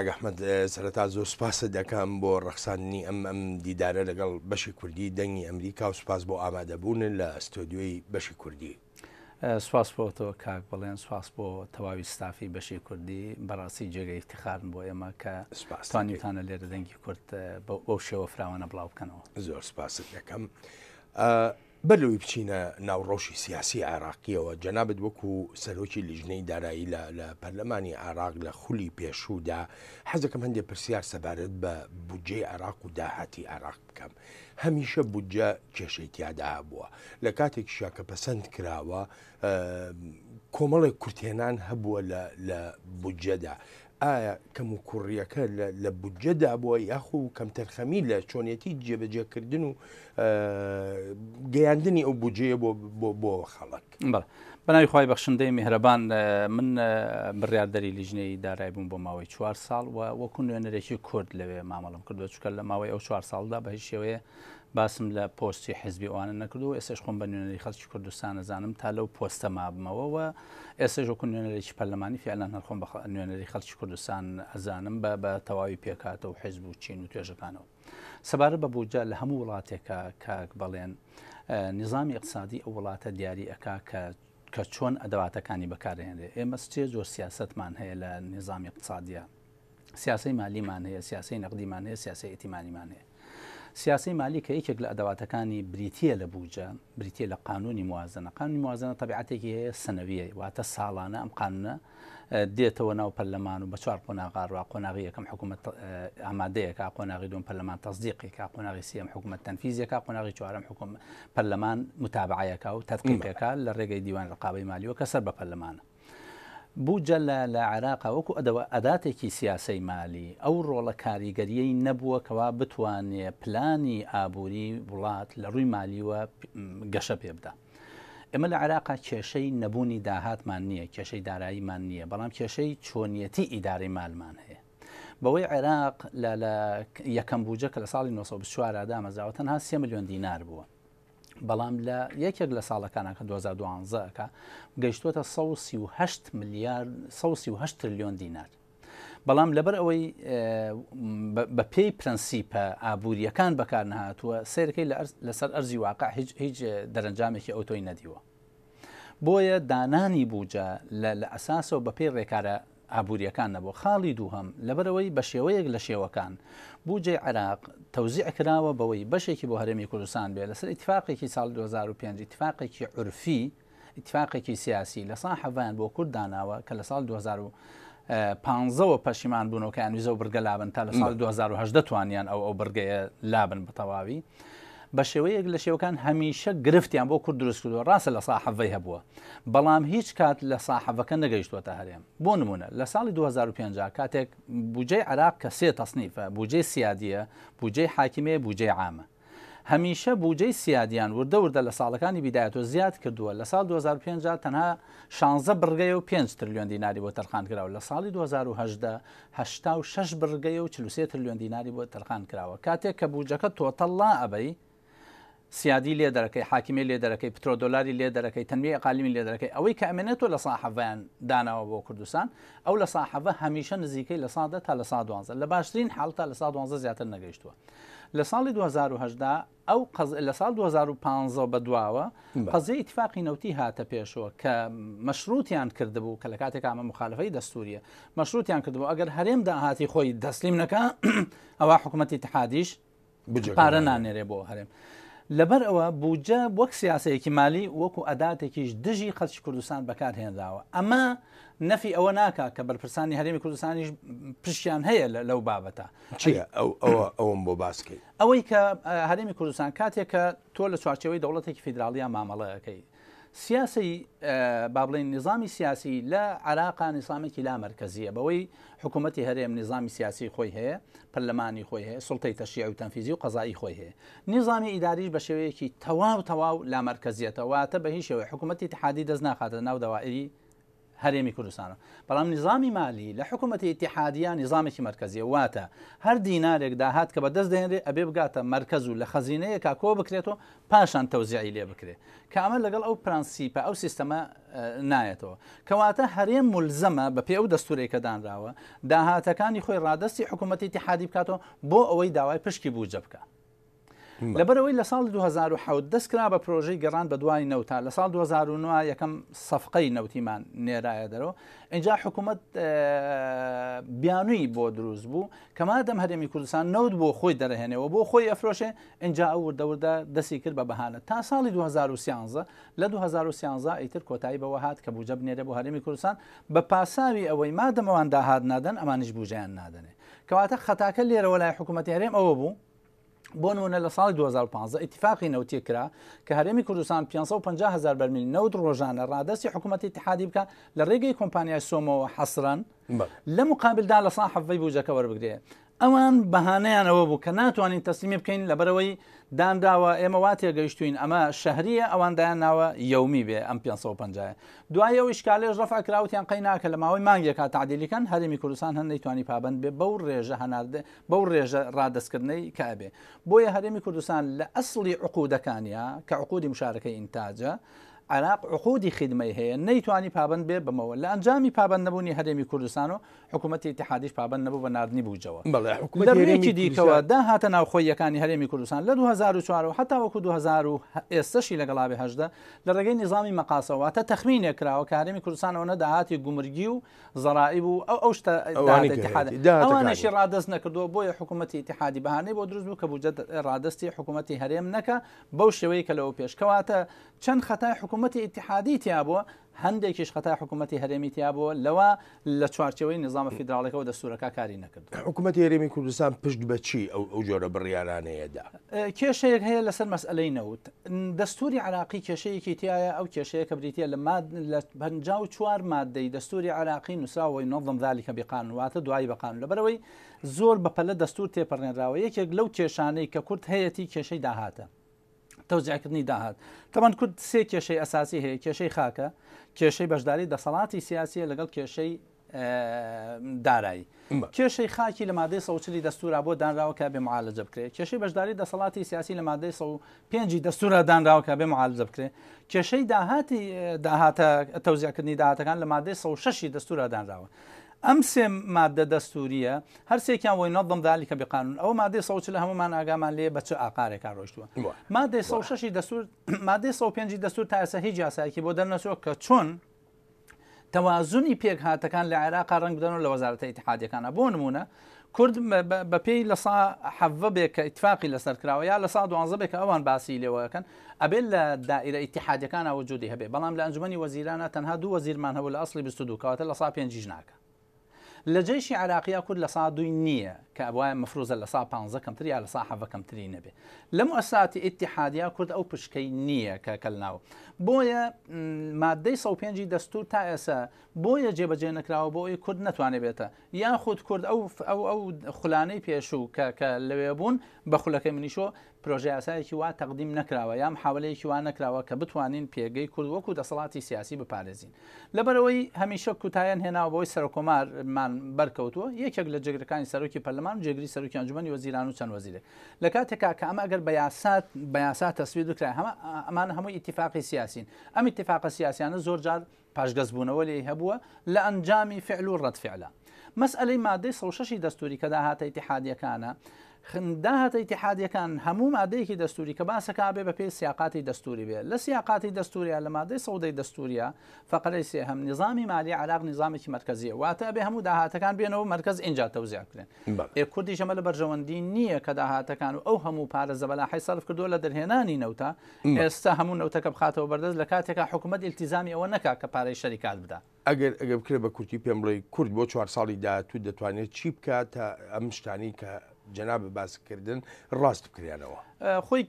کاک ئەحمەد سەرەتا زۆر سوپاست دەکەم بۆ ڕەخساندنی ئەم ئەم دیدارە لەگەڵ بەشی کوردی دەنگی ئەمریکا و سوپاس بۆ ئامادەبوونت لە ستۆدیۆی بەشی کوردی. سوپاس بۆ تۆ کاک بەڵێن، سوپاس بۆ تەواوی ستافی بەشی کوردی، بەڕاستی جێگەی ئیفتیخارن بۆ ئێمە کە توانیوتانە لێرە دەنگی کورد بەو شێوە فراوانە بڵاو بکەنەوە. زۆر سوپاست دەکەم. بەر لەوەی بچینە ناو ڕەوشی سیاسی عێراقیەوە، جەنابت وەکو سەرۆکی لیژنەی دارایی لە لە پەرلەمانی عێراق لە خولی پێشوودا، حەزەکەم هەندێک پرسیار سەبارەت بە بودجەی عێراق و داهاتی عێراق بکەم. هەمیشە بودجە کێشەی تیادا هەبووە، لە کاتێکیشا کە پەسەند کراوە کۆمەڵێک کورتهێنان هەبووە لە لە بودجەدا. ئایا کەموکوڕییەکە لە بودجەدا بووە یاخو کەمتەرخەمی لە چۆنیەتی جێبەجێکردن و گەیاندنی ئەو بودجەیە بۆ خەڵک؟ بەڵێ. بەناوی خوای بەخشندەی میهرەبان من بڕیاردەری لیژنەی دارای بووم بۆ ماوەی چوار ساڵ و وەکو نوێنەرێکی کورد لەوێ مامەڵەم کردووە چونکە لە ماوەی ئەو چوار ساڵدا بە هیچ شێوەیە باسم لە پۆستی حزبی ئەوانە نەکردو ئێستاش خۆم بە نوێنەری خەڵکی کوردستان ئەزانم تا لەو پۆستە مابمەوە و ئێستاش وەکو نوێنەرێکی پەرلەمانی فعلەن هەر خۆم بە نوێنەری خەڵکی کوردستان ئەزانم بە بە تەواوی پێکهاتە و حزب و چین و توێژەکانەوە. سەبارەت بە بودجە لە هەموو وڵاتێکە کاک بەڵێن نیزامی ئیقتسادی ئەو وڵاتە دیاری ئەکا کە کە چۆن ئەدەواتەکانی بەکارهێنرێ. ئێمە سێ جۆر سیاسەتمان هەیە لە نیزامی ئیقتسادیە. سیاسەی مالیمان هەیە، سیاسەی نەقدیمان هەیە، سیاسەی ئیتیمانیمان هەیە. سیاسەی مالی کە یەکێک لە ئەدەواتەکانی بریتییە لە بوجە، بریتییە لە قانونی موازنە. قانونی موازنە تەبیعەتێکی هەیە سەنەوییە، واتە ساڵانە ئەم قانونە دێتەوە ناو پەرلەمان و بە چوار قۆناغا ڕوا، قۆناغی یەکەم حکوومەت ئامادەیەکا، قۆناغی دووەم پەرلەمان تەسدیقێکا، قۆناغی سێیەم حکوومەت تەنفیزێکا، قۆناغی چوارەم حکوم پەرلەمان متابعەیەکا و تەدقیقێکا لە ڕێگەی دیوان ڕقابەی مالیەوە کە سەر بە پەرلەمانە. بودجە لە لە عێراقا وەکو ئەدەوە ئەداتێکی سیاسەی مالی ئەو ڕۆڵە کاریگەریەی نەبووە کەوا بتوانێ پلانی ئابووری وڵات لە ڕووی مالیوە گەشە پێ بدا. ئێمە لە عێراقا کێشەی نەبوونی داهاتمان نییە، کێشەی داراییمان نییە، بەڵام کێشەی چۆنیەتی ئیدارەی مالمان هەیە. بەوەی عێراق لە لە یەکەم بودجە کە لە ساڵی 1924 دامەزراوە تەنها 3 ملیۆن دینار بووە. بەڵام لە یەکێک لە ساڵەکانە کە 2012 ەکە گەیشتووەتە 138 ملیار 138 ترلیۆن دینار. بەڵام لەبەر ئەوەی بە پێی پرەنسیپە ئابووریەکان بەکار نەهاتووە سیرەکەی لەسەر ئەرزی واقع هیچ هیچ دەرەنجامێکی ئەوتۆی نەدیوە. بۆیە دانانی بوجە لە ئەساسەوە بەپێی ڕێکارە ئابوورییەکان نەبووە. خاڵی دووهەم، لەبەرئەوەی بە شێوەیەک لە شێوەکان بوجەی عێراق تەوزیع کراوە بەوەی بەشێکی بۆ هەرێمی کوردستان بێ لەسەر ئیتفاقێکی ساڵی 2005 ئیتفاقێکی عورفی ئیتفاقێکی سیاسی لە سا حەڤایان بۆ کورد داناوە کە لە ساڵی 2015 وە پەشیمان بوونەوە کە یان ویزە و بڕگە لابن تا لە ساڵی 2018 توانیان ئەو ئەو بڕگەیە لابن بە تەواوی. بە شێوەیەک لە شێوەکان هەمیشە گرفتیان بۆ کورد دروست کردووە ڕاستە لە ساحەڤەی هەبووە بەڵام هیچ کات لە ساحەڤەکە نەگەیشتووەتە هەرێم بۆ نمونە لە ساڵی 2005 کاتێک بودجەی عێراق کە سێ تەسنیفە بودجەی سیادیە بودجەی حاکمیە بودجەی عامە هەمیشە بودجەی سیادیان وردە وردە لە ساڵەکانی بیدایەتەوە زیاد کردووە لە ساڵ 2005 تەنها 16 بڕگەیە و 5 ترلیۆن دیناری بۆ تەرخان کراوە لە ساڵی 2018 86 بڕگەیە و 43 ترلیۆن دیناری بۆ تەرخان کراوە کاتێک کە بودجەکە تۆتەڵ لا ئەبەی سیادی لێ دەرەکەی حاکمی لێ دەرەکەی پترۆدۆلاری لێ دەرەکەی تەنمیە ئەقالیمی لێ دەرەکەی ئەوەی کە ئەمێنێتەوە لە سا حەڤەیان داناوە بۆ کوردستان ئەو لە سا حەڤە هەمیشە نزیکەی لە سا دە تا لە سا دوانزە لە باشترین حاڵ تا لە سا دوانزە زیاتر نەگەیشتووە لە ساڵی 2018 ئەو قەز لە ساڵ 2015 بە دواوە قەزیەی ئیتفاقی نەوتی هاتە پێشەوە کە مەشروتیان کردبوو کە لە کاتێک ئەمە مخالفەی دەستوریە مەشروتیان کردبوو ئەگەر هەرێم داهاتی خۆی تەسلیم نەکا ئەوە حکوومەتی اتحادیش پارە نانێرێ بۆ هەرێم. لەبەر ئەوە بودجە وەک سیاسەیەکی مالی وەکو ئەداتێکیش دژی خەڵکی کوردستان بەکارهێنراوە ئەمە نەفی ئەوە ناکا کە بەرپرسانی هەرێمی کوردستانیش پشتیان هەیە لەو بابەتە. چییە ئەو ئەوە ئەوم بۆ باسکەی؟ ئەوەی کە هەرێمی کوردستان کاتێک کە تۆ لە چوارچێوەی دەوڵەتێکی فیدراڵیا مامەڵەکەی سیاسی با بڵێین نیزامی سیاسی لە عێراقا نیزامێکی لا مەرکەزیە بەوەی حکوومەتی هەرێم نیزامی سیاسی خۆی هەیە پەرلەمانی خۆی هەیە سڵتەی تەشریع و تەنفیزی و قەزایی خۆی هەیە نیزامی ئیداریش بە شێوەیەکی تەواو تەواو لا مەرکەزیەتە واتە بە هیچ شێوەیە حکوومەتی اتحادی دەست ناخاتە ناو دەوائری هەرێمی کوردستانەوە. بەڵام نیزامی مالی لە حکوومەتی ئیتیحادییە نیزامێکی مەرکەزییە، واتە هەر دینارێک داهات کە بەدەست دەهێنرێ ئەبێ بگاتە مەرکەز و لە خەزینەیەکا کۆ بکرێتەوە پاشان تەوزیعی لێ بکرێ کە ئەمە لەگەڵ ئەو پرەنسیپە ئەو سیستەمە نایەتەوە. کەواتە هەرێم مولزەمە بەپێی ئەو دەستوورەی کە دانراوە داهاتەکانی خۆی ڕادەستی حکوومەتی ئیتیحادی بکاتەوە بۆ ئەوەی داوای پشکی بووجە بکا. لەبەرئەوەی لە ساڵی 2007 دەست کرا بە پرۆژەی گەڕان بە دوای نەوتا، لە ساڵ 2009 یەکەم سەفقەی نەوتیمان نێرایە دەرەوە، ئینجا حکوومەت بیانووی بۆ دروست بوو کە مادەم هەرێمی کوردستان نەوت بۆ خۆی دەرەهێنێەوە بۆ خۆی ئەفرۆشێ، ئینجا ئەو وردە وردە دەستی کرد بە بەهانە تا ساڵی 2013. لە 2013 ئیتر کۆتایی بەوە هات کە بوجە بنێرێ بۆ هەرێمی کوردستان بە پاساوی ئەوەی مادەم ئەوان داهات نادەن ئەمانیش بوجەیان نادەنێ. کەواتە خەتاکە لێرەوە لای حکوومەتی هەرێم ئەوە بوو، بۆ نمونە لە ساڵی 2015 ئیتفاقی نەوتی کرا کە هەرێمی کوردستان 550 هزار بەرمیل نەوت ڕۆژانە ڕادەستی حکوومەتی ئیتحادی بکە لە ڕێگەی کۆمپانیای سۆمەوە حەسرەن لە مقابلدا لە سا حەڤەی بوجەکە وەربگرێ. ئەوان بەهانەیان ئەوە بوو کە ناتوانین تەسلیمی بکەین لەبەرەوەی دانراوە ئێمە وا تێگەیشتوین ئەمە شەهریە ئەوان دایان ناوە یومی بێ ئەم 550 دوای ئەو ئیشکالێش ڕەفع کرا وتیان قەی ناکە لە ماوەی مانگێکا تەعدیلی کەن هەرێمی کوردستان هەر نەیتوانی پابەند بێ بەو ڕێژە هەناردە بەو ڕێژە ڕادەستکردنەی کە ئەبێ. بۆیە هەرێمی کوردستان لە ئەسڵی عقودەکانیا کە عقودی مشارەکەی ئینتاجە، عێراق عقودی خیدمەی هەیە، نەیتوانی پابەند بێ بەمەوە. لە ئەنجامی پابەند نەبوونی هەرێمی کوردستان و حکوومەتی ئیتیحادیش پابەند نەبوو بە ناردنی بوجەوە. بەڵێ حکوومەتی لە هەرێمی ڕوویەکی دیکەوە کوردستان. داهاتە ناوخۆییەکانی هەرێمی کوردستان لە 2004 ەوە هەتاوەکو 2000 و ئێستەشی لەگەڵا بێ 18 لە ڕێگەی نیزامی مەقاسەوە واتە تەخمینێک کراوە کە هەرێمی کوردستان ئەوەنە داهاتی گومرگی و زەرائیب و ئەو ئەو شتە ئەوانەی داهاتە کە ئیتیحاد هەیەتی، داهاتەکانی. ئەوانەشی ڕادەست نەکردووە بۆیە حکوومەتی ئیتیحادی بەهانەی بۆ دروست بوو کە بودجە ڕادەستی حکوومەتی هەرێم نەکا بەو شێوەیە کە لەوە پێش کەواتە چەند خەتای حکوومەتی ئیتیحادی تیا بووە هەندێکیش خەتای حکوومەتی هەرێمی تیا بووە لەوە لە چوارچێوەی نیزامە فیدراڵەکە و دەستوورەکە کاری نەکردووە. حکوومەتی هەرێمی کوردستان پشت بە چی ئەو ئەو جۆرە بڕیارانەیە دا؟ کێشەیەک هەیە لەسەر مەسئەلەی نەوت. دەستووری عێراقی کێشەیەکی تیایە، ئەو کێشەیە کە بریتییە لە ماد لە 54 ماددەی دەستووری عێراقی نووسراوە وینظم ذلک بقانون واتە دوایی بە قانون لەبەرئەوەی زۆر بەپەلە دەستوور تێپەڕێنراوە یەکێک لەو کێشانەی کە کورد هەیەتی کێشەی داهاتە. تەوزیعکردنی داهات تەبەن کورد سێ کێشەی ئەساسی هەیە کێشەی خاکە کێشەی بەشداری دەسەڵاتی سیاسیە لەگەڵ کێشەی دارایی کێشەی خاکی لە مادەی سەوچلی دەستورا بۆ دانراوە کە بێ معالجە بکرێت کێشەی بەشداری دەسەڵاتی سیاسی لە مادەی 5 دەستورا دانراوە کە بێ معالجە بکرێت کێشەی داهاتی داهاتە تەوزیعکردنی داهاتەکان لە مادەی 16 دەستورا دانراوە ئەم سێ ماددە دەستوورییە هەر سێکیان وینظم ذلک بقانون ئەوە مادەی 140 هەموومان ئاگامان لێیە بە چ ئاقارێکا ڕۆیشتووە. مادەی 106 ی دەستوور مادەی 105 ی دەستوور تا ئێستا هیچ یاسایەکی بۆ دەرنەچووە کە چۆن تەوازنی پێکهاتەکان لە عێراقا ڕەنگ بدەنەوە لە وەزارەتە ئیتحادیەکانە بۆ نمونە کورد بە پێی لە سا حەڤە بێ کە ئیتفاقی لەسەر کراوە یا لە سا دوانزە بێ کە ئەوان باسی لێوەکەن ئەبێت لە دائیرە ئیتحادیەکانە وجودی هەبێ بەڵام لە ئەنجومەنی وەزیرانە تەنها دوو وەزیرمان هەبوو لە ئەسڵی 22 کەواتە لە سا پێنجیش ناکە لە جەیشی عراقیە کورد لە سا دووی نییە کە ئەبوایە مفروزە لە سا پانزە کەمتر یا لە سا حەڤە کەمتری نەبێ لە موئەسساتی ئیتحادیا کورد ئەو پشکەی نییە کە کەلناو بۆیە مادەی 105 دەستور تا ئێستا بۆیە جێبەجێ نەکراوە بۆ ئەوی کورد نەتوانێت بێتە یاخود کورد ئەو ئەو ئەو خولانەی پێشوو کە کە لەوێ بوون بە خولەکەی منیشۆ پرۆژەیاسایەکی وا تەقدیم نەکراوە یا محاولەیەکی وا نەکراوە کە بتوانین پێگەی کورد وەکو دەسەڵاتی سیاسی بپارێزین. لەبەرئەوەی هەمیشە کوتایان هێناوە بەوەی سەرۆککۆمارمان بەرکەوتووە، یەکێک لە جێگرەکانی سەرۆکی پەرلەمان و جێگری سەرۆکی ئەنجومەنی وەزیران و چەند وەزیرێک. لە کاتێکا کە ئەمە ئەگەر بە یاسا بە یاسا تەسویب بکرایە هەمە ئەمانە هەمووی ئیتیفاقی سیاسین. ئەم ئیتیفاقە سیاسیانە زۆر جار پاشگەزبوونەوە لێی هەبووە لە ئەنجامی فعل و ڕەد فعلە. مەسئەلەی مادەی 106 ی دەستووری کە داهاتە ئیتیحادیەکانە، داهاتە ئیتیحادیەکان هەموو مادەیەکی دەستووری کە باسەکە بێ بە پێی سیاقاتی دەستووری بێ. لە سیاقاتی دەستووریا لە مادەی 110 ی دەستووریا فەقرەی سێهەم نیزامی مالی عێراق نیزامێکی مەرکەزیە واتە ئەبێ هەموو داهاتەکان بێنەوە مەرکەز ئینجا تەوزیع بکرێن. ئێ کوردیش ئەمە لە بەرژەوەندی نییە کە داهاتەکان و ئەو هەموو پارە زەبەلاحەی سەرف کردووە لە دەرهێنانی نەوتە ئێستا هەموو نەوتەکە بخاتەوە بەردەست لە کاتێکا حکوومەت ئیلتیزامی ئەوە نەکا کە پارەی شەریکات بدا. ئەگەر ئەگەر بکرێت بە کورتی پێم بڵێی کورد بۆ چوار ساڵی داهاتوو دەتوانێت چی بکات تا ئەم شتانەی کە جەنابت باست کردن ڕاست بکرێنەوە؟ خۆی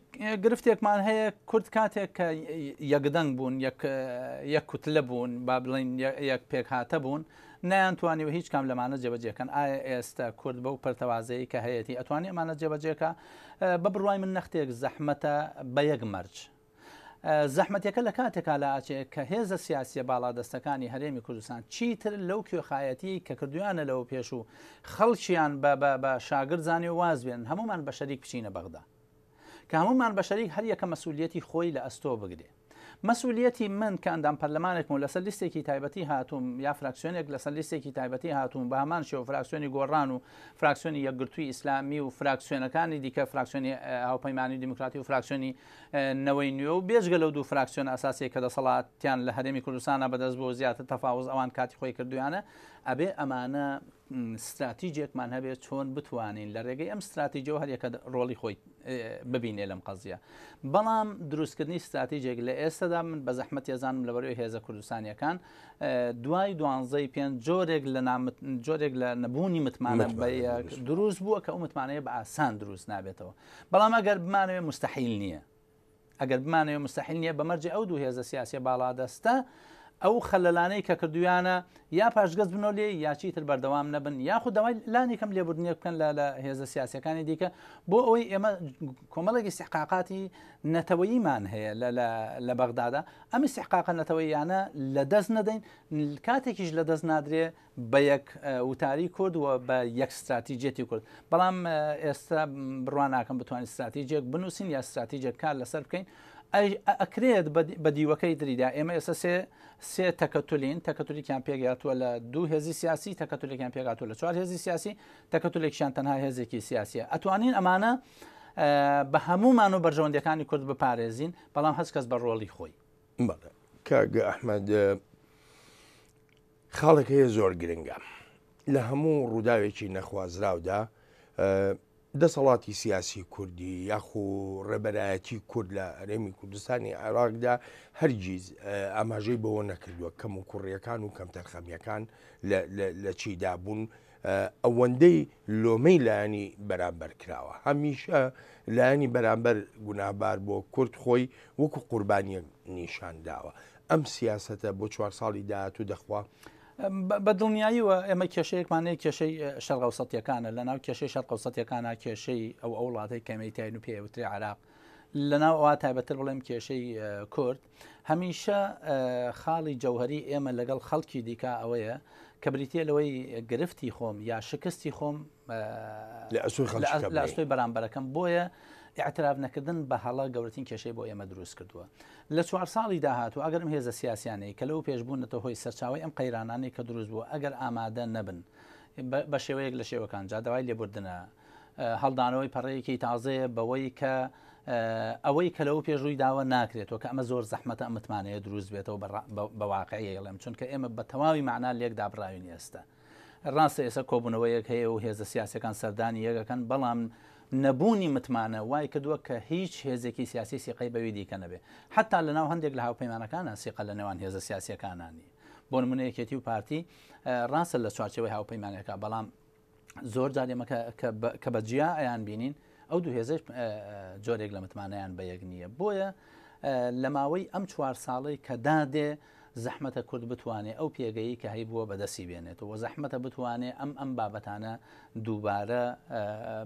گرفتێکمان هەیە کورد کاتێک کە یەکدەنگ بوون یەک یەک کوتلە بوون با بڵین یەک پێکهاتە بوون نەیانتوانیوە هیچ کام لەمانە جێبەجێ کەن، ئایا ئێستە کورد بەو پەرتەوازەیی کە هەیەتی ئەتوانی ئەمانە جێبەجێ کا؟ بە بڕوای من نەختێک زەحمەتە بە یەک مەرج. زەحمەتیەکە لە کاتێکا لە ئاچێ کە هێزە سیاسیە باڵادەستەکانی هەرێمی کوردستان چیتر لەو کوێخایەتیەی کە کردویانە لەوە پێش و خەڵکیان بە بە بە شاگرد زانی و واز بێنن هەموومان بە شەریک بچینە بەغدا کە هەموومان بە شەریک هەر یەکە مەسولیەتی خۆی لە ئەستۆ بگرێ. مەسولیەتی من کە ئەندام پەرلەمانێکم و لەسەر لیستێکی تایبەتی هاتووم یا فراکسیۆنێک لەسەر لیستێکی تایبەتی هاتووم بە هەمان شێوە فراکسیۆنی گۆڕان و فراکسیۆنی یەکگرتووی ئیسلامی و فراکسیۆنەکانی دیکە فراکسیۆنی هاوپەیمانی دیموکراتی و فراکسیۆنی نەوەی نوێ و بێجگە لەو دوو فراکسیۆن ئەساسیە کە دەسەڵاتیان لە هەرێمی کوردستانە بەدەست بۆ زیاتر تەفاوز ئەوان کاتی خۆی کردویانە ئەبێ ئەمانە ستراتیجێکمان هەبێت چۆن بتوانین لە ڕێگەی ئەم ستراتیجەوە هەریەکە ڕۆڵی خۆی ببینێ لەم قەزیە بەڵام دروستکردنی ستراتیجێک لە ئێستادا من بە زەحمەت ێزانم لە بەرەوەی هێزە کوردستانیەکان دوای دوانزەی پێنج جۆرێک لە جۆرێک لە نەبوونی متمانە بە دروست بووە کە ئەو متمانەیە بە ئاسان دروست نابێتەوە بەڵام ئەگەر بمانەوێ مستحیل نییە ئەگەر بمانەوێ مستحیل نییە بە مەرجی ئەو دوو هێزە سیاسیە باڵادەستە ئەو خەلەلانەی کە کردویانە یا پاشگەز بنەوە لێ یا چیتر بەردەوام نەبن یاخود داوای لانی کەم لێبوردنێک بکەن لە لە هێزە سیاسەکانی دیکە بۆ ئەوەی ئێمە کۆمەڵێک ئیستحقاقاتی نەتەوەییمان هەیە لە لە لە بەغدادا ئەم ئیستحقاقە نەتەوەییانە لە دەست نەدەین کاتێکیش لە دەست نادرێ بە یەک وتاری کورد و بە یەک ستراتیجیەتی کورد بەڵام ئێستا بڕوا ناکەم بتوانین ستراتیجێک بنووسین یا ستراتیجێک کار لەسەر بکەین ئەکرێت بە دیوەکەی تریدا ئێمە ئێستا سێ سێ تەکەتولین تەکەتولێکیان پێگاتووە لە دوو هێزی سیاسی تەکەتولێکیان پێگاتوە لە چوار هێزی سیاسی تەکەتولێکیان تەنها هێزێکی سیاسیە ئەتوانین ئەمانە بە هەمومان و بەرژەوەندەکانی کورد بپارێزین بەڵام هەست کەس بە ڕۆڵی خۆی بەڵێ کاک ئەحمەد خاڵێک هەیە زۆر گرنگە لە هەموو ڕووداوێکی نەخوازراودا دەسەڵاتی سیاسی کوردی یاخو ڕێبەرایەتی کورد لە هەرێمی کوردستانی عێراقدا هەرگیز ئاماژەی بەوە نەکردووە کەم و کوڕیەکان و کەمتەرخەمیەکان لە چیدا بوون ئەوەندەی لۆمەی لایەنی بەرامبەر کراوە هەمیشە لایەنی بەرامبەر گوناهبار بۆ کورد خۆی وەکو قوربانیەک نیشان داوە ئەم سیاسەتە بۆ چوار ساڵی داهاتوو دەخوا؟ بە دڵنیاییەوە ئێمە کێشەیەکمان هەیە کێشەی شەرقەوسەتیەکانە لە ناو کێشەی شەرقەوسەتیەکانە کێشەی ئەو ئەو وڵاتەی کەمەی تاین و پێ وترێ عراق لە ناو ئەوە تایبەتتر بڵێم کێشەی کورد هەمیشە خاڵی جەوهری ئێمە لەگەڵ خەڵکی دیکە ئەوەیە کە بریتە لەوەی گرفتی خۆم یا شکستی خۆم لە ئەستۆی بەرامبەرەکەم بۆیە اعتراف نەکردن بە هەڵە گەورەترین کێشەی بۆ ئێمە دروست کردووە لە چوار ساڵی داهاتوو ئەگەر ئەم هێزە سیاسیانەی کە لەو پێش بوونەتە هۆی سەرچاوەی ئەم قەیرانانەی کە دروست بووە ئەگەر ئامادە نەبن بە شێوەیەک لە شێوەکان جا داوای لێبوردنە هەڵدانەوەی پەڕەیەکی تازەیە بەوەی کە ئەوەی کە لەوە پێش ڕووی داوە ناکرێتەوە کە ئەمە زۆر زەحمەتە ئەم متمانەیە دروست بێتەوە بە واقعی ئەڵێم چونکە ئێمە بە تەواوی معنا لێک دابراوین ئێستا ڕاستە ئێستا کۆبوونەوەیەک هەیە و هێزە سیاسەکان سەردانی یەکەکەن بەڵام نەبوونی متمانە وای کردووە کە هیچ هێزێکی سیاسی سیقەی بەوی دیکە نەبێ حتا لە ناو هەندێک لە هاوپەیمانەکانە سیقە لە نێوان هێزە سیاسیەکانە نیە بۆ نمونە یەکێتی و پارتی ڕاستە لە چوارچێوەی هاوپەیمانەکە بەڵام زۆر جار ئێمە کە بە جیا ئەیان بینین ئەو دوو هێزەش جۆرێک لە متمانەیان بە یەک نییە بۆیە لە ماوەی ئەم چوار ساڵەی کە دادێ زەحمەتە کورد بتوانێ ئەو پێگەی کە هەیبووە بەدەستی بێنێتەوە زەحمەتە بتوانێ ئەم ئەم بابەتانە دووبارە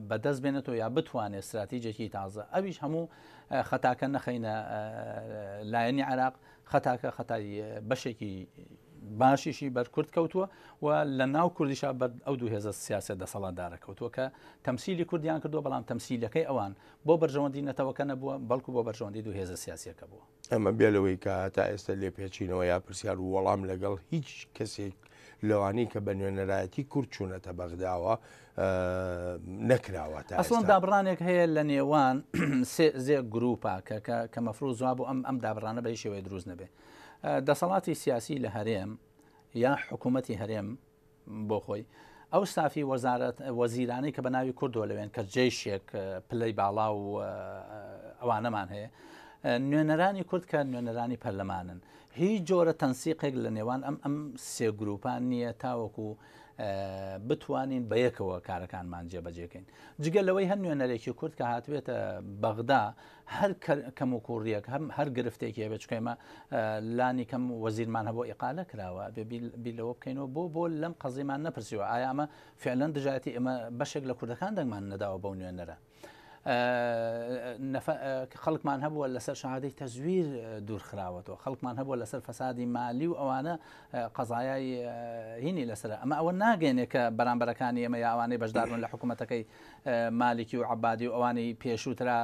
بەدەست بێنێتەوە یا بتوانێت استراتیجێکی تازە ئەویش هەموو خەتاکە نەخەینە لایەنی عراق خەتاکە خەتای بەشێکی باشیشی بەر کورد کەوتووە و لە ناو کوردیشا بەر ئەو دوو هێزە سیاسە دەسەڵاتدارە کەوتووە کە تەمسیلی کوردیان کردووە بەڵام تەمسیلەکەی ئەوان بۆ بەرژەوەندی نەتەوەکە نەبووە بەڵکو بۆ بەرژەوەندی دوو هێزە سیاسیەکە بووە. ئەمە بێ لەوەی کە تا ئێستا لێپێچینەوە یا پرسیار و وەڵام لەگەڵ هیچ کەسێک لەوانەی کە بە نوێنەرایەتی کورد چوونەتە بەغداوە نەکراوە تا ئەسڵەن دابڕانێک هەیە لە نێوان سێ زێ گروپە کە کە کە مەفروز وا بوو ئەم ئەم دابڕانە بە هیچ شێوەیە دروست نەبێ دەسەڵاتی سیاسی لە هەرێم یا حکوومەتی هەرێم بۆ خۆی ئەو ستافی وەزارەت وەزیرانەی کە بە ناوی کوردەوە لەوێن کە جێشێک پلەی باڵا و ئەوانەمان هەیە نوێنەرانی کورد کە نوێنەرانی پەرلەمانن هیچ جۆرە تەنسیقێک لە نێوان ئەم ئەم سێ گروپان نییە تاوەکو بتوانین بەیەکەوە کارەکانمان جێبەجێکەین جگە لەوەی هەر نوێنەرێکی کورد کە هاتبێتە بەغدا هەر کەموکوڕیەک هەم هەر گرفتێکی هەبێت چونکە ئێمە لانی کەم وەزیرمان هەبوو ئیقالە کراوە بێ بیر لەوە بکەینەوە بۆ بۆ لەم قەزیمان نەپرسیوە ئایا ئەمە فعلەن دژایەتی ئێمە بەشێک لە کوردەکان دەنگمان نەداوە بەو نوێنەرە. خەڵکمان هەبووە لەسەر شەهادەی تەزویر دوورخراوەتەوە، خەڵکمان هەبووە لەسەر فەسادی مالی و ئەوانە قەزایای هینی لەسەر. ئەمە ئەوە ناگەێنێ کە بەرامبەرەکانی ئێمە یا ئەوانەی بەشداربوون لە حکوومەتەکەی مالکی و عەبادی و ئەوانەی پێشووترا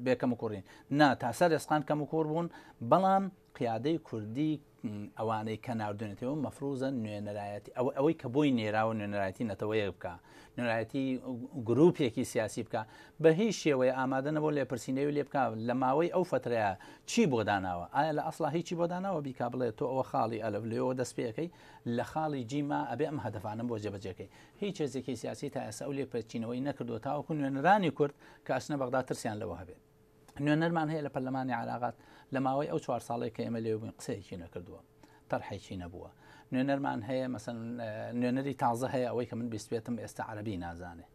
بێ کەموکوڕین. نا، تا سەر ئێسقان کەموکوڕ بوون، بەڵام قیادەی کوردی ئەوانەی کە ناردوێنێتەوە مەفروزە نوێنەرایەتی ئەوە ئەوەی کە بۆی نێراوە نوێنەرایەتی نەتەوەیەک بکە نوێنەرایەتی گروپێکی سیاسی بکە بە هیچ شێوەیە ئامادە نەبوو لێپرسینەوەی لێ بکە لە ماوەی ئەو فترەیە چی بۆ داناوە ئایا لە ئەسڵا هیچی بۆ داناوە بیکا بڵێ تۆ ئەوە خاڵی ئەلف لێەوە دەست پێەکەی لە خاڵی جیما ئەبێ ئەم هەدەفانم بۆ جێبەجێکەی هیچ هێزێکی سیاسی تا ئێستا ئەو لێپرچینەوەی نەکردووە تاوەکو نوێنەرانی کورد کە ئەچنە بەغدا ترسیان لەوە هەبێت نوێنەرمان هەیە لە پەرلەمانی عێراقات لە ماوەی ئەو چوار ساڵەی کە ئێمە لێ بووین قسەیەکی نەکردووە تەرحێکی نەبووە نوێنەرمان هەیە مەسەن نوێنەری تازە هەیە ئەوەی کە من بیستێتم ئێستا عەربی نازانێ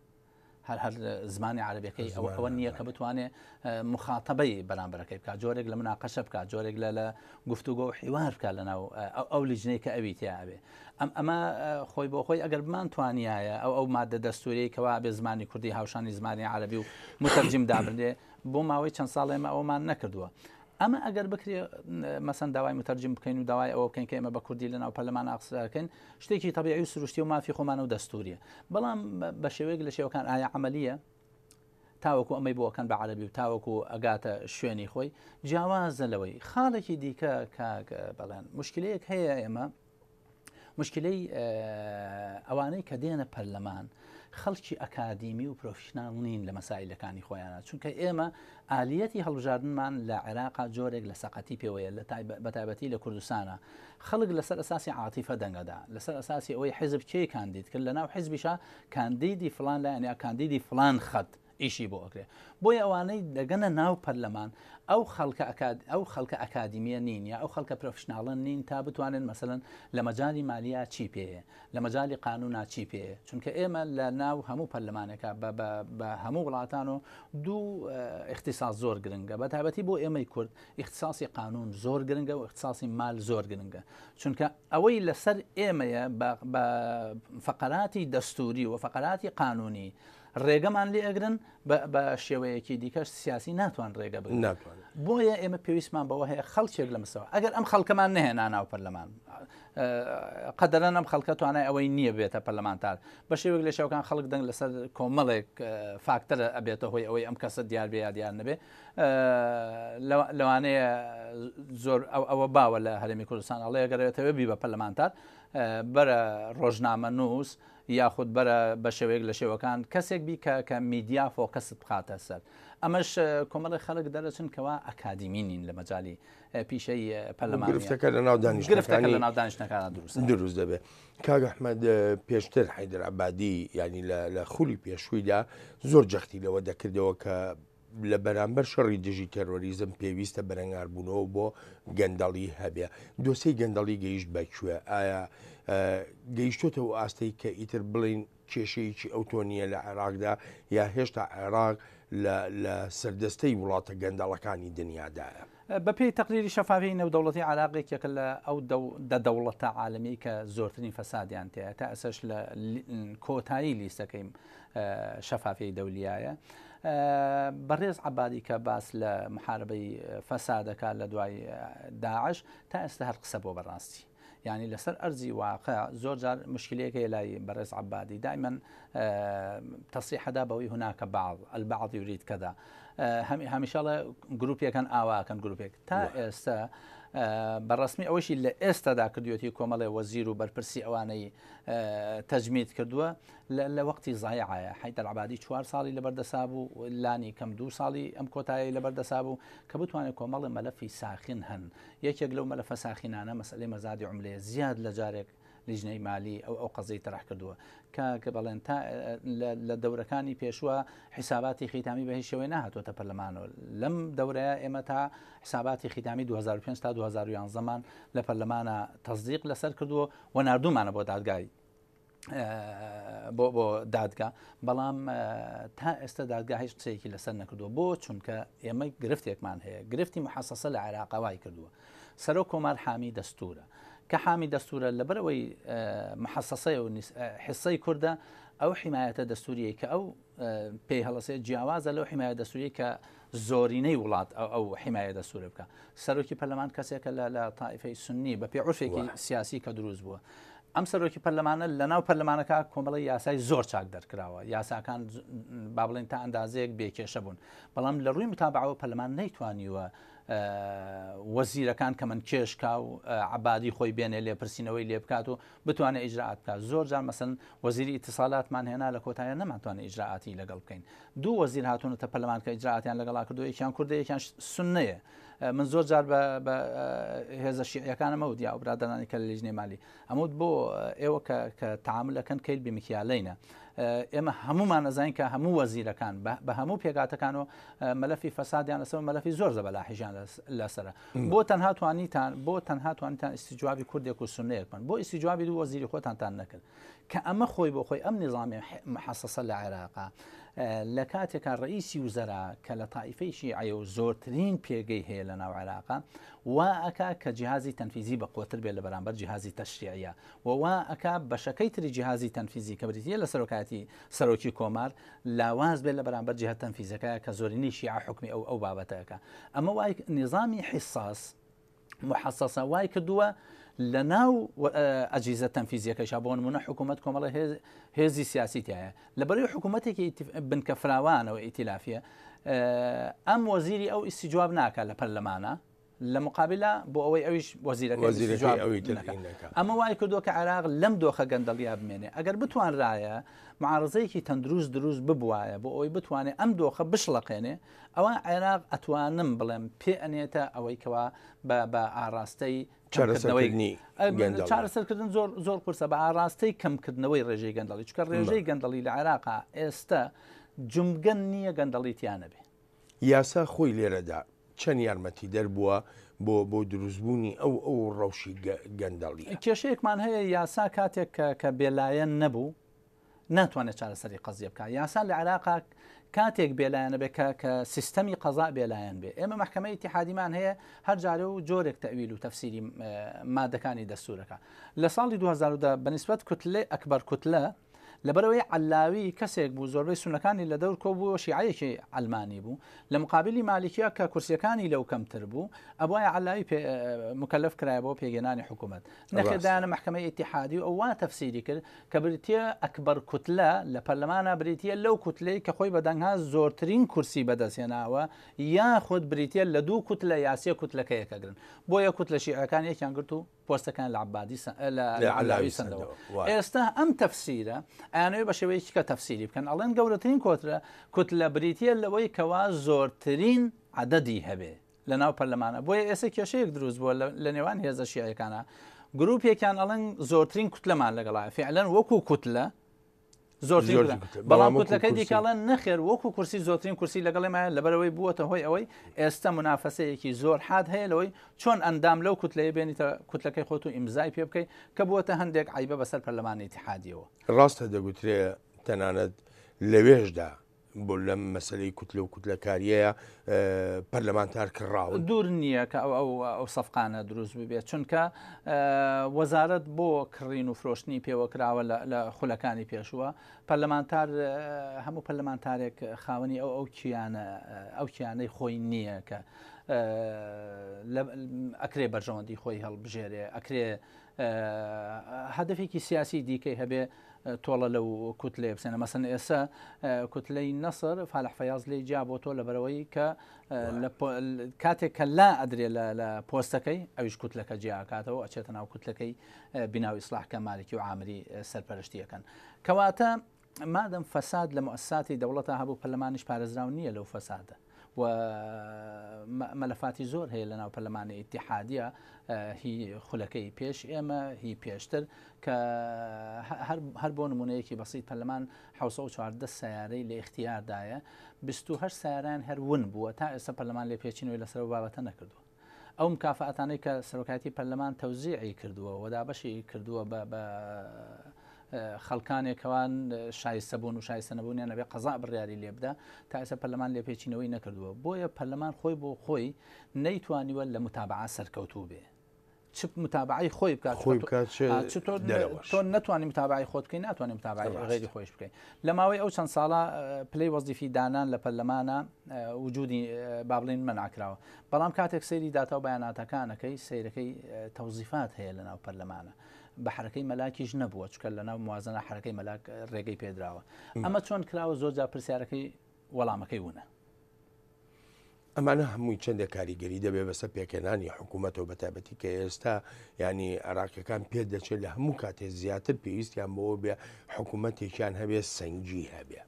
هەر هەر زمانی عربەکەی ئەوە ئەوە نییە کە بتوانێت مخاتبەی بەرامبەرەکەی بکات جۆرێک لە مناقەشە بکات جۆرێک لە لە گفتوگۆ و حیوار بکات لە ناو ئەو لیژنەی کە ئەوی تیا ئەبێ ئەم ئەمە خۆی بۆ خۆی ئەگەر بمان توانیایە ئەو ئەو مادە دەستوری کەوا بێ زمانی کوردی هاوشانی زمانی عەربی و متەرجیم دابنرێ بۆ ماوەی چەند ساڵ ئێمە ئەومان نەکردووە ئەمە ئەگەر بکرێ مەسەن داوای متەرجیم بکەین و داوای ئەوە بکەین کە ئێمە بە کوردی لە ناو پەرلەمان ئاقسەکەین شتێکی تەبیعی و سروشتی و مافی خۆمانە و دەستوریە بەڵام بە شێوەیەک لە شێوەکان ئایا عملیە تاوەکو ئەمەی بۆ ئەکەن بە عەرەبی و تاوەکو ئەگاتە شوێنی خۆی جیاوازە لەوەی خاڵێکی دیکە کاک بەڵێن مشکلەیەک هەیە ئێمە مشکلەی ئەوانەی کە دێنە پەرلەمان خەڵکی ئەکادیمی و professional نین لە مەسایلەکانی خۆیانە چونکە ئێمە ئالیەتی هەڵبژاردنمان لە عێراقا جۆرێک لە سەقەتی پێوەیە لە بەتایبەتی لە کوردستانە خەڵک لەسەر ئەساسی عاتیفە دەنگەدا لەسەر ئەساسی ئەوەی حیزب کێی کاندید کرد لەناو حیزبیشا کاندیدی فلان لایەن یا کاندیدی فلان خەت ئیشی بۆ ئەکرێ بۆیە ئەوانەی دەگەنە ناو پەرلەمان ئەو خەڵکە ئەکاد ئەو خەڵکە ئەکادیمیە نین یا ئەو خەڵکە professional ە نین تا بتوانن مەسەلەن لە مەجالی مالیا چی پێیە لە مەجالی قانونا چی پێیە چونکە ئێمە لە ناو هەموو پەرلەمانێکا بە بە بە هەموو وڵاتان و دوو اختصاص زۆر گرنگە بە تایبەتی بۆ ئێمەی کورد اختصاصی قانون زۆر گرنگە و اختصاصی مال زۆر گرنگە چونکە ئەوەی لەسەر ئێمەیە بە فەقەراتی دەستوری و فەقەراتی قانونی ڕێگەمان لێ ئەگرن بە شێوەیەکی دیکەش سیاسی ناتوان ڕێگە بگرن بۆیە ئێمە پێویستمان بەوە هەیە خەڵکێک لە مسەوە ئەگەر ئەم خەڵکەمان نهێنا ناو پەرلەمان قەدەرەن ئەم خەڵکە توانای ئەوەی نییە بێتە پەرلەمانتار بە شێوەیەک لە شێوەکان خەڵک دەنگ لەسەر کۆمەڵێک فاکتەرە ئەبێتە هۆی ئەوەی ئەم کەسە دیار بێ یا دیار نەبێ لەوانەیە زۆر ئەوە باوە لە هەرێمی کوردستان ئەڵێ گەرەوێتەوە بی بە پەرلەمانتار بەرە ڕۆژنامە نووس یاخود بەرە بە شێوەیەک لە شێوەکان کەسێک بی کە کە میدیا focus ت بخاتە سەر ئەمەش کۆمەڵی خەڵک دەرەچن کەوا ئەکادیمی نین لە مەجای پیشەی پەرلەمان گرفتەکە لە ناو دانیشتەکە لە ناو دانیشتەکان دروست دروست دەبێت کاک ئەحمەد پێشتر حەیدەر عەبادی یانی لە خولی پێشوویدا زۆر جەختی لەوە دەکردەوە کە لە بەرامبەر شەڕی دژی تێرۆریزم پێویستە بەرەنگاربوونەوە بۆ گەندەڵی هەبێ. دۆسێی گەندەڵی گەیشت بە کوێ؟ ئایا گەیشتۆتە ئەو ئاستەی کە ئیتر بڵێین کێشەیەکی ئەوتۆ نییە لە عێراقدا یا هێشتا عێراق لە سەردەستەی وڵاتە گەندەڵەکانی دنیادایە؟ بەپێی تەقریری شەفافیی نێودەوڵەتی عێراق یەکێکە لە ئەو دە دەوڵەتە عالەمیەی کە زۆرترین فەسادیان تێیە تا ئێستاش لە کۆتایی لیستەکەی شەفافیی دەولیایە. بەڕێز عەبادی کە باس لە محاربەی فەسادەکە لە دوای داعش تا ئێستا هەر قسە بۆ بەڕاستی. یانی لەسەر ئەرزی واقع زۆر جار مشکلەیەک هەیە لای بەڕێز عەبادی دائما تصریح دا بەوەی هناك بعض البعض يريد كذا هەمیشەڵە گروپێکەن ئاواکەن گروپێک تا ئێستا بەڕسمی ئەوەشی لە ئێستادا کردوێتی کۆمەڵێ وەزیر و بەرپرسی ئەوانەی تەجمید کردووە لە وەختی زایعایە حیدەر عبادی چوار ساڵی لەبەردەسا بوو لانی کەم دو ساڵی ئەم کۆتایی لەبەردەسا بوو کە بتوانێت کۆمەڵی مەلەفی ساخن هەن یەکێک لەو مەلەفە ساخینانە مەسەلەی مەزادی عوملەیە، زیاد لە جارێک لیژنەی مالی ئەو ئەو قەزیەی تەرح کردووە کە کە بەڵێن تا لە دەورەکانی پێشووە حیساباتی خیتامی بە هیچ شێوەی نەهاتووەتە پەرلەمانەوە لەم دەورەیە ئێمە تا حساباتی خیتامی 2005 تا 2011 مان لە پەرلەمانە تەزدیق لەسەر کردووە و ناردوومانە بۆ دادگای بۆ بۆ دادگا بەڵام تا ئێستا دادگا هیچ قسەیەکی لەسەر نەکردووە بۆ چونکە ئێمە گرفتێکمان هەیە گرفتی محەسەسە لە عێراقا وای کردووە سەرۆک کۆمار حامی دەستورە کە حامی دەستورە لەبەرەوەی محەسەسەیە و حسەی کوردە ئەو حمایەتە دەستوریە کە ئەو پێی هەڵەسێت جیاوازە لەو حمایە دەستوری کە زۆرینەی وڵات ئەو حمایە دەستورە بکە. سەرۆکی پەرلەمان کەسێکە لە تائیفەی سنی بە پێ عرفێکی سیاسی کە دروست بووە. ئەم سەرۆکی پەرلەمانە لە ناو پەرلەمانەکە کۆمەڵی یاسای زۆر چاک دەرکراوە، یاساکان با بڵێن تا ئەندازەیەک بێکێشە بوون، بەڵام لە ڕووی متابعەوە پەرلەمان نەیتوانیوە وەزیرەکان کە من کێشکا و عبادی خۆی بێنێ لێپرسینەوەی لێ بکات و بتوانێت ئیجرائات بکات. زۆر جار مەسەن وەزیری ئیتیسالاتمان هێنا لە کۆتایە نەمانتوانێت ئیجرائاتی لەگەڵ بکەین. دوو وەزیر هاتوونەتە پەرلەمان کە ئیجرائاتیان لەگەڵا کردو، یەکیان کوردە یەکیان سوننەیە. من زۆر جار بە هێزە شیعیەکانم ئەوت یا ئەو برادەرانی کە لە لیژنەی مالی ئەموت بۆ ئێوە کە تەعامل ئەکەن کەیل بمکیالەینە. ئێمە هەمومان ئەزانین کە هەموو وەزیرەکان بە هەموو پێکاتەکان و مەلەفی فەسادیان لەسەر مەلەفی زۆر زەبەلاحیژیان لەسەرە. بۆ تەنها توانیتان بۆ تەنها توانیتان ئیستیجوابی کوردێک و سوننەیەک بن، بۆ ئیستیجوابی دوو وەزیری خۆتانتان نەکرد کە ئەمە خۆی بۆ خۆی ئەم نظامی محەسەسە لە عێراقا لە کاتێکا ڕئیسی وزەرا کە لە تائیفەی شیعەیە و زۆرترین پێگەی هەیە لە ناو عێراقا وا ئەکا کە جیهازی تەنفیزی بە قوتر بێت لە بەرامبەر جیهازی تەشریعیە و وا ئەکا بەشەکەی تری جیهازی تەنفیزی کە بریتیە لە سەرۆکایەتی سەرۆکی کۆمار لاواز بێت لە بەرامبەر جیهە تەنفیزەکە کە زۆرینەی شیعە حکمی ئەو ئەو بابەتەکە. ئەمە وای نظامی حساس محەسەسە وای کردووە لە ناو ئەجیزە تەنفیزیەکەشا بۆ نمونە حکوومەت کۆمەڵە هێزی سیاسی تایە لەبەرەی حکوومەتێکی بنکە فراوانەوە ئیتیلافیە ئەم وەزیری ئەو ئیسیجواب ناکە لە پەرلەمانە لە مقابلە بۆ ئەوەی ئەویش وەزیرەکەی ئەمە وای کردووە کە عێراق لەم دۆخە گەندەڵیا بمێنێ. ئەگەر بتوانرایە معارزەیەکی تەندروست دروست ببوایە بۆ ئەوەی بتوانێت ئەم دۆخە بشڵەقێنێ، ئەوە عێراق ئەتوانم بڵێم پێ ئەنێتە ئەوەی کەوا بە ئاراستەی چارەسەرکردنی چارەسەرکردن زۆر زۆر قورسە، بە ئاراستەی کەمکردنەوەی ڕێژەی گەندەڵی، چونکە ڕێژەی گەندەڵی لە عێراقا ئێستا جومگە نییە گەندەڵی تیا نەبێ. یاسا خۆی لێرەدا چەند یارمەتیدەر بووە بۆ بۆ دروستبوونی ئەو ئەو ڕەوشی گەندەڵیە؟ کێشەیەکمان هەیە، یاسا کاتێک کە کە بێلایەن نەبوو ناتوانێت چارەسەری قەزیە بکات. یاسا لە عێراقا کاتێک بێلایەنە بێ کە کە سیستەمی قەزا بێلایەن بێ. ئێمە مەحکەمەی ئیتیحادیمان هەیە هەر جارێ و جۆرێک تەویل و تەفسیری مادەکانی دەستورەکە. لە ساڵی 2010 بەنیسبەت کوتلەی ئەکبەر کوتلە لەبەرئەوەی عەلاوی کەسێک بوو زۆربەی سوننەکانی لە دەور کۆبووەوە شیعەیەکی عەلمانی بوو لە مقابلی مالیکیا کە کورسیەکانی لەو کەمتر بوو ئەبوایە عەلاوی مکلف کرایە بۆ پێگەنانی حکوومەت نەخێر دایانە مەحکەمەی ئیتیحادی و ئەو وا تەفسیری کرد کە بریتیە ئەکبەر کوتلە لە پەرلەمانە بریتیە لەو کوتلەی کە خۆی بەدەنگها زۆرترین کورسی بەدەستهێناوە یاخود بریتیە لە دوو کوتلە یا سێ کوتلەکە یەکەگرن بۆیە کوتلە شیعەکان یەکیان گرت و پۆستەکان لە عەبادی لە عەلاوی سەندەوە. ئێستا ئەم تەفسیرە ئەیانەوێ بە شێوەیەکی کە تەفسیری بکەن ئەڵێن گەورەترین کۆترە کوتلە بریتیە لەوەی کەوا زۆرترین عەدەدی هەبێ لە ناو پەرلەمانە. بۆیە ئێستا کێشەیەک دروست بووە لە نێوان هێزە شیعەکانە، گروپێکیان ئەڵێن زۆرترین کوتلەمان لەگەڵایە فعلەن وەکو کوتلە زۆرترین، بەڵام کوتلەکەی دیکە ئەڵێن نەخێر وەکو کورسی زۆرترین کورسی لەگەڵ ئێمە لەبەرەوەی بووەتە هۆی ئەوەی ئێستا منافەسەیەکی زۆر حاد هەیە لەوەی چۆن ئەندام لەو کوتلەیە بێنیتە کوتلەکەی خۆت و ئیمزای پێ بکەیت کە بووەتە هەندێک عیبە بەسەر پەرلەمانی ئیتیحادیەوە. ڕاستە دەگوترێ تەنانەت لەوێشدا بۆ لەم مەسەلەی کوتلە و کوتلەکاریەیە پەرلەمانتار کڕاون. دوور نییە کە ئەو ئەو سەفقانە دروست ببێت چونکە وەزارەت بۆ کڕین و فرۆشتنی پێوە کراوە لە خولەکانی پێشووە پەرلەمانتار هەموو پەرلەمانتارێک خاوەنی ئەو ئەو کیانە ئەو کیانەی خۆی نییە کە ئەکرێ بەرژەوەندی خۆی هەڵبژێرێ ئەکرێ هەدەفێکی سیاسی دیکەی هەبێ تۆڵە لەو کوتلەیە بسێنە مەسەن ئێستا کوتلەی نەسر فالح فەیاز لێی جیا بۆ تۆ لەبەرەوەی کە کاتێک کە لا ئەدرێ لە پۆستەکەی ئەویش کوتلەکە جیاکاتەوە ئەچێتە ناو کوتلەکەی بیناو ئیسلاح کە مالکی و عامری سەرپەرشتیەکەن کەواتە مادەم فەساد لە موئەسساتی دەوڵەتا هەبوو پەرلەمانیش پارێزراو نییە لەو فەسادە و مەلەفاتی زۆر هەیە لە ناو پەرلەمانی ئیتیحادیە هی خولەکەی پێش ئێمە هی پێشتر کە هەر بۆ نمونەیەکی بەسیت پەرلەمان 1940 سیارەی لە اختیاردایە 28 سیاران هەر ون بووە تا ئێستا پەرلەمان لێ پێچینەوەی لەسەر بابەتە نەکردووە. ئەو مکافاتانەی کە سەرۆکایەتی پەرلەمان تەوزیعی کردووە و دابەشی کردووە بە بە خەڵکانێکەوان شایستە بوون و شایستە نەبوونیان ئەبێ قەزا بڕیاری لێ بدا تا ئێستا پەرلەمان لێپێچینەوەی نەکردووە بۆیە پەرلەمان خۆی بۆ خۆی نەیتوانیوە لە متابعە سەرکەوتوو بێ. چ متابعەی خۆی بکات خۆی بکات چ تۆ نەتوانی متابعەی خۆت بکەی ناتوانانی متابعەی غەیری خۆیش بکەی لە ماوەی ئەو چەند ساڵە پلەی وەزیفی دانان لە پەرلەمانە وجودی با بڵێین مەنع کراوە بەڵام کاتێک سەیری داتا و بەیاناتەکانەکەی سەیرەکەی تەوزیفات هەیە لەناو پەرلەمانە بە حرەکەی مەلاکیش نەبووە چکە لەناو موازنە حرەکەی مەلاک ڕێگەی پێدراوە ئەمە چۆن کراوە زۆر جار پرسیارەکەی وەڵامەکەی ونە. ئەمانە هەمووی چەندێک کاریگەری دەبێت بەسەر پێکهێنانی حکوومەتەوە بەتایبەتی کە ئێستا ینی عێراقیەکان پێ دەچێت لە هەموو کاتێ زیاتر پێویستیان بەوە بێ حکوومەتێکیان هەبێ سەنگی هەبێ.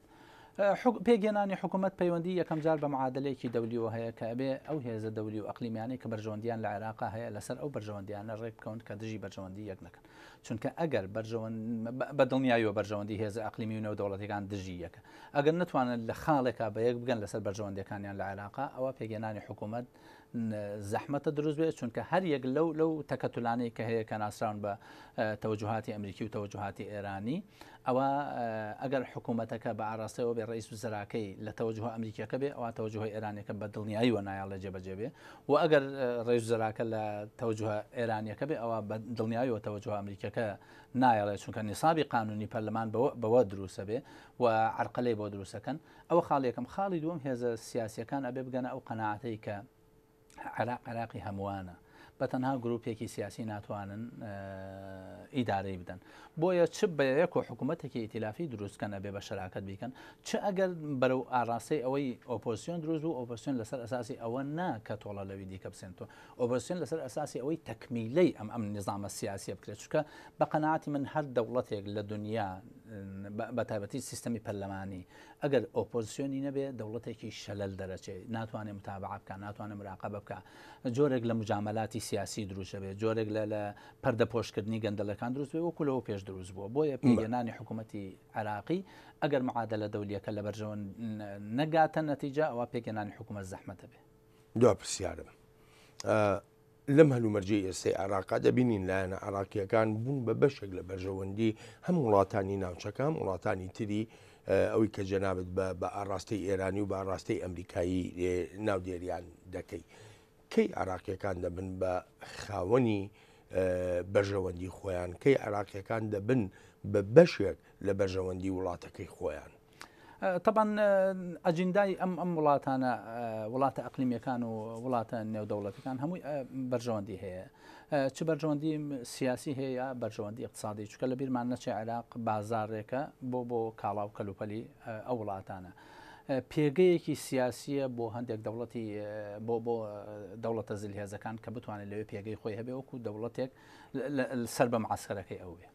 پێکهێنانی حکوومەت پەیوەندی یەکەم جار بە معادلەیەکی دەولیەوە هەیە کە ئەبێ ئەو هێزە دەولی و ئەقلیمیانەی کە بەرژەوەندیان لە عێراقا هەیە لەسەر ئەو بەرژەوەندیانە ڕێک بکەون کە دژی بەرژەوەندی یەک نەکەن چونکە ئەگەر بەرژەوەند بە دڵنیاییەوە بەرژەوەندی هێزە ئەقلیمی و نێودەوڵەتیەکان دژی یەکە ئەگەر نەتوانن لە خاڵێکا بە یەک بگەن لەسەر بەرژەوەندیەکانیان لە عێراقا ئەوە پێکهێنانی حکوومەت زەحمەتە دروست بێت چونکە هەر یەک لەو لەو تەکەتولانەی کە هەیە کە ناسراون بە تەوەجوهاتی ئەمریکی و تەوەجوهاتی ئێرانی ئەوە ئەگەر حکوومەتەکە بە ئاراستەوە بێ ڕئیس وزەراکەی لە تەوەجوه ئەمریکیەکە بێ ئەوە تەوەجوه ئێرانیەکە بە دڵنیایی وە نایەڵێ جێبەجێ بێ و ئەگەر ڕئیس وزەراکە لە تەوەجوه ئێرانیەکە بێ ئەوە بە دڵنیایی وە تەوەجوه ئەمریکیەکە نایەڵێ چونکە نیسابی قانونی پەرلەمان بەوە دروستە بێ و عەرقەلەی بۆ دروستەکەن ئەوە خاڵی یەکەم. خاڵی دووەم هێزە سیاسیەکان ئەبێ بگەنە ئەو قەناعەتەی کە عێراق عێراقی هەمووانە بە تەنها گروپێکی سیاسی ناتوانن ئیدارەی بدەن بۆیە چ بە یەک و حکوومەتێکی ئیتیلافی دروستکەن ئەبێ بە شەراکەت بیکەن چ ئەگەر بەرەو ئاراستەی ئەوەی ئۆپۆزیسیۆن دروست بوو ئۆپۆزیسیۆن لەسەر ئەساسی ئەوە نا کە تۆڵە لەوی دیکە بسێنتەوە ئۆپۆزیسیۆن لەسەر ئەساسی ئەوەی تەکمیلەی ئەم ئەم نیزامە سیاسیە بکرێت چونکە بە قەناعەتی من هەر دەوڵەتێک لە دنیا بە تایبەتی سیستەمی پەرلەمانی ئەگەر ئۆپۆزیسیۆنی نەبێ دەوڵەتێکی شەلەل دەرەچێ ناتوانێت متابعە بکە ناتوانێت مراقبە بکە جۆرێک لە مجاملاتی سیاسی دروست بێت جۆرێک لە لە پەردەپۆشکردنی گەندەلەکان دروست بێ وەکو لەوە پێش دروست بووە بۆیە پێکهێنانی حکوومەتی عێراقی ئەگەر معادلە دەولیەکە لە بەرژەوەند نەگاتە نەتیجە ئەوە پێکهێنانی حکوومەت زەحمەتە بێ. دوا پرسیارم لەم هەلومەرجەی ئێستەی عێراقا دەبینین لایەنە عێراقییەکان بوون بە بەشێک لە بەرژەوەندی هەم وڵاتانی ناوچەکە هەم وڵاتانی تری ئەوەی کە جەنابت بە بە ئاڕاستەی ئێرانی و بە ئاڕاستەی ئەمریکایی ناودێریان دەکەی کەی عراقیەکان دەبن بە خاوەنی بەرژەوەندی خۆیان کەی عراقیەکان دەبن بە بەشێک لە بەرژەوەندی وڵاتەکەی خۆیان تەبعەن ئەجیندای ئەم ئەم وڵاتانە وڵاتە ئەقلیمیەکان و وڵاتە نێودەوڵەتەکان هەمووی بەرژەوەندی هەیە چ بەرژەوەندی سیاسی هەیە بەرژەوەندی اقتصادی چکە لە بیرمان نەچێ عێراق بازارێکە بۆ بۆ کاڵا و کەلوپەلی ئەو وڵاتانە پێگەیەکی سیاسیە بۆ هەندێک دەوڵەتی بۆ بۆ دەوڵەتە زلهێزەکان کە بتوانێت لەوێ پێگەی خۆی هەبێ وەکو دەوڵەتێک سەر بە معسکەرەکەی ئەو بێ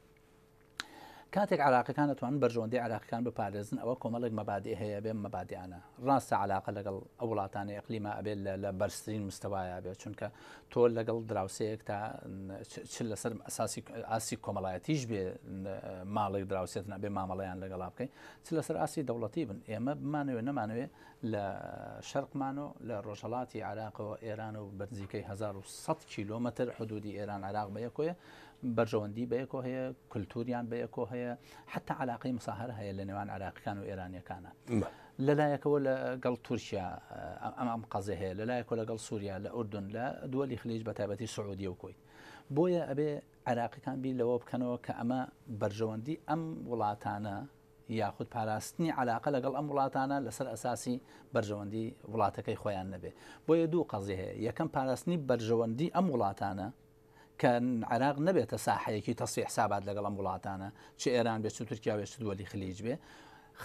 کاتێک عێراقیەکان ئەتوانن بەرژەوەندی عێراقیەکان بپارێزن ئەوە کۆمەڵێک مەبادی هەیە بێ مەبادیانە ڕاستە علاقە لەگەڵ ئەو وڵاتانی ئەقلیما ئەبێت لە بەرزترین مستەوایە بێت چونکە تۆ لەگەڵ دراوسەیەک تا چ لەسەر ئەساسی ئاسی کۆمەڵایەتیش بێ ماڵێک دراوسێت نەبێ مامەڵەیان لەگەڵا بکەین چ لەسەر ئاسی دەوڵەتی بن ئێمە بمانەوێ نەمانەوێ لە شەرقمان و لە ڕۆژهەڵاتی عێراقەوە ئێران و بەنزیکەی 1100 کیلۆمەتر حدودی ئێران عێراق بەیەکۆیە بەرژەوەندی بەیەکۆ هەیە، کولتوریان بەیەکۆ هەیە، حەتا عەلاقەی مساهەرە هەیە لە نێوان عێراقیەکان و ئێرانیەکانە. لەلایەکەوە لەگەڵ تورکیا ئەم ئەم قەزێ هەیە، لەلایەکەوە لەگەڵ سووریا، لە ئوردن، لە دووەلی خلیج بە تایبەتی سعودیە و کوەیت. بۆیە ئەبێ عێراقیەکان بیر لەوە بکەنەوە کە ئەمە بەرژەوەندی ئەم وڵاتانە یاخود پاراستنی عەلاقە لەگەڵ ئەم وڵاتانە لەسەر ئەساسی بەرژەوەندی وڵاتەکەی خۆیان نەبێ. بۆیە دوو قەزیە هەیە، یەکەم پاراستنی بەرژەوەندی ئەم وڵاتانە کە عێراق نەبێتە ساحەیەکی تەسفیە حسابات لەگەڵ ئەم وڵاتانە، چ ئێران بێت، چ تورکیا بێت، چ دووەلی خلیج بێ.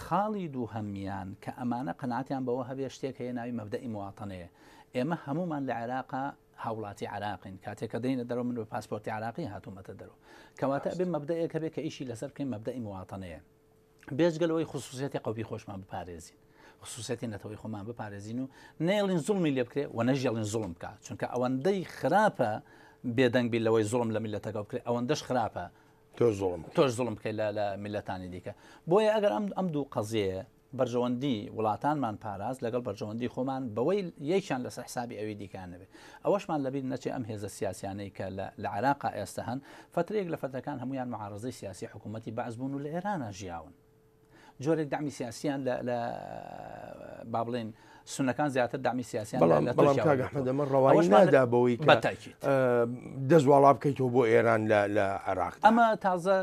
خاڵی دووهەمیان کە ئەمانە قەناعەتیان بەوە هەبێ شتێک هەیە ناوی مەبدەئی مواطنەیە. ئێمە هەموومان لە عێراقا هاوڵاتی عێراقین، کاتێک کە دێینە دەرەوە من بە پاسپۆرتی عێراقی هاتوومەتە دەرەوە. کەواتە ئەبێ مەبدەئێک هەبێ کە ئیشی لەسەر بکەین مەبدەئی مواطنەیە. بێجگە لەوەی خصوصیەتی قەومی خۆشمان بپارێزین خصوصیەتی نەتەوەی خۆمان بپارێزین و نەیڵین زوڵمی لێ بکرێ و نەژێڵین زوڵم بکە چونکە ئەوەندەی خراپە بێدەنگ بی لەوەی زوڵم لە میلەتەکە بکرێ ئەوەندەش خراپە تۆ زوڵم تۆش زوڵم بکەیت لە میلەتانی دیکە بۆیە ئەگەر ئەم ئەم دوو قەزیەیە بەرژەوەندی وڵاتانمان پاراست لەگەڵ بەرژەوەندی خۆمان بەوەی یەکیان لەسەر حسابی ئەوی دیکان نەبێت ئەوەشمان لەبیر نەچێ ئەم هێزە سیاسیانەی کە لە عێراقا ئێستا هەن فترەیەک لە فترەکان هەمویان معارزەی سیاسی حکوومەتی بەعس بوون و لە ئێرانە ژیاون جۆرێک دەعمی سیاسیان لە با بڵێن سونەکان زیاتر دەعمی سیاسیان بەڵام لە بەڵام تورکیا کاک وەرگرتووە. ئەحمەد ئەمە ڕەوایی ئەوەشمان نادا بەوەی کە بە تاکید. دەست واڵا بکەیتەوە بۆ ئێران لە لە عێراقدا. ئەمە تازە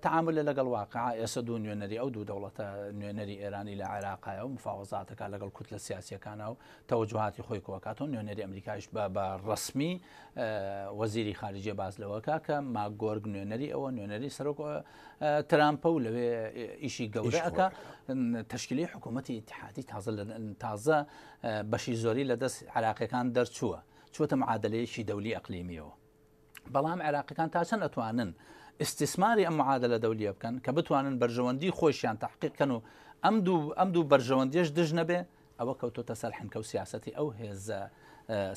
تەعامولە لەگەڵ واقع، ئێستا دوو نوێنەری ئەو دوو دەوڵەتە نوێنەری ئێرانی لە عێراقایە و مفاوەزاتەکە لەگەڵ کوتلە سیاسیەکانە و تەوەجوهاتی خۆی کۆکاتەوە، نوێنەری ئەمریکایش بە بە ڕەسمی وەزیری خارجیە باس لەوەکا کە ماکگۆرگ نوێنەری ئەوە نوێنەری سەرۆک ترامپە و لەوێ ئیشی گەورە ئەکا تەشکیلی حکوومەتی ئیتحادی تازە تازە بەشی زۆری لە دەست عراقیەکان دەرچووە چووەتە معادلەیەکی دەولی ئەقلیمیەوە بەڵام عێراقیەکان تا چەند ئەتوانن ئیستیسماری ئەم معادلە دەولیە بکەن کە بتوانن بەرژەوەندی خۆشیان تحقیق کەن و ئەم دوو ئەم دوو بەرژەوەندیش دژ نەبێ ئەوە کەوتۆتە سەر حنکە و سیاسەتی ئەو هێزە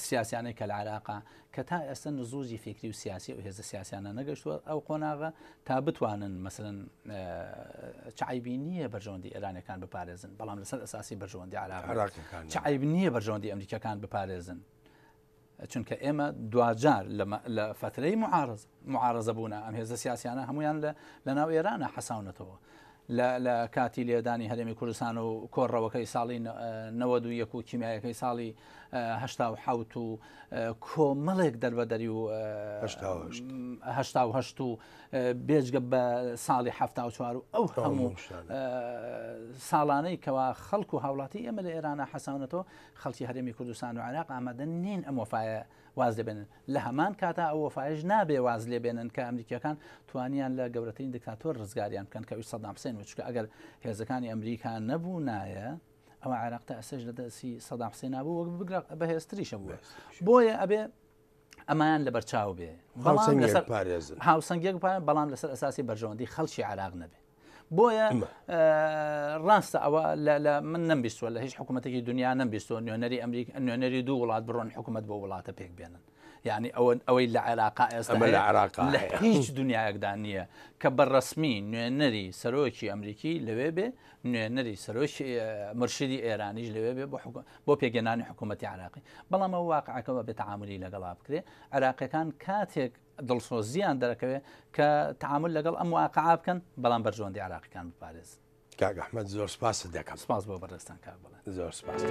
سیاسیانەی کە لە عێراقا کە تا ئێستا نزوزی فیکری و سیاسی ئەو هێزە سیاسیانە نەگەشتووە ئەو قۆناغە تا بتوانن مەسەلەن چ عەیبی نییە بەرژەوەندی ئێرانەکان بپارێزن بەڵام لەسەر ئەساسی بەرژەوەندی عێراقەکان چ عەیب نییە بەرژەوەندی ئەمریکەکان بپارێزن چونکە ئێمە دواجار لە فترەی معارز معارزە بوونە ئەم هێزە سیاسیانە هەمویان لە ناو ئێرانە حەساونەتەوە لە کاتی لێدانی هەرێمی کوردستان و کۆڕەوەکەی ساڵی 91 و کیمیایەکەی ساڵی 1970 و کۆمەڵێک دەربەدەری و 1970 و بێجگە بە ساڵی 74 و ئەو هەموو ساڵانەی کەوا خەڵک و هاوڵاتی ئێمە لە ئێرانە حەساونەتەوە خەڵکی هەرێمی کوردستان و عێراق ئامادە نین ئەم وەفایە واز لێ بێنن لە هەمان کاتا ئەو وەفایەش نابێ واز لێ بێنن کە ئەمریکیەکان توانیان لە گەورەترین دیکتاتۆر ڕزگاریان بکەن کە ئەویش سەدام حسێن بوو چونکە ئەگەر هێزەکانی ئەمریکا نەبوونایە ئەوە عێراق تا ئێستاش لە دەستی سەدام حسێن نابوو وەک بگرە بەهێزتریشە بوو بۆیە ئەبێ ئەمایان لەبەرچاو بێ بەڵام لەسەر پارێزن هاوسەنگیەک بەڵام لەسەر ئەساسی بەرژەوەندی خەڵکی عێراق نەبێ بۆیە ڕاستە ئەوە لە من نەمبیستوە لە هیچ حکوومەتێکی دنیا نەمبیستوە نوێنەری ئەمریک نوێنەری دوو وڵات بڕۆن حکوومەت بۆ وڵاتە پێک بێنن یعنی ئەوە ئەوەی لە عێراقا ئێستا لە عێراق لە هیچ دنیایەکدا نییە کە بە ڕسمی نوێنەری سەرۆکی ئەمریکی لەوێ بێ نوێنەری سەرۆکی مرشدی ئێرانیش لەوێ بێ بۆ بۆ پێگەنانی حکوومەتتی عراقی بەڵام ئەو واقعەکەەوە بێ تعاملی لەگەڵا بکرێ عراقیەکان کاتێک دڵسۆزییان دەرەکەوێت کە تەعامول لەگەڵ ئەم واقعە بکەن، بەڵام بەرژەوەندی عێراقیەکان بپارێزن. کاک ئەحمەد زۆر سپاست دەکەم. سپاس بۆ بەڕێزتان کاک بەڵێن. زۆر سپاس.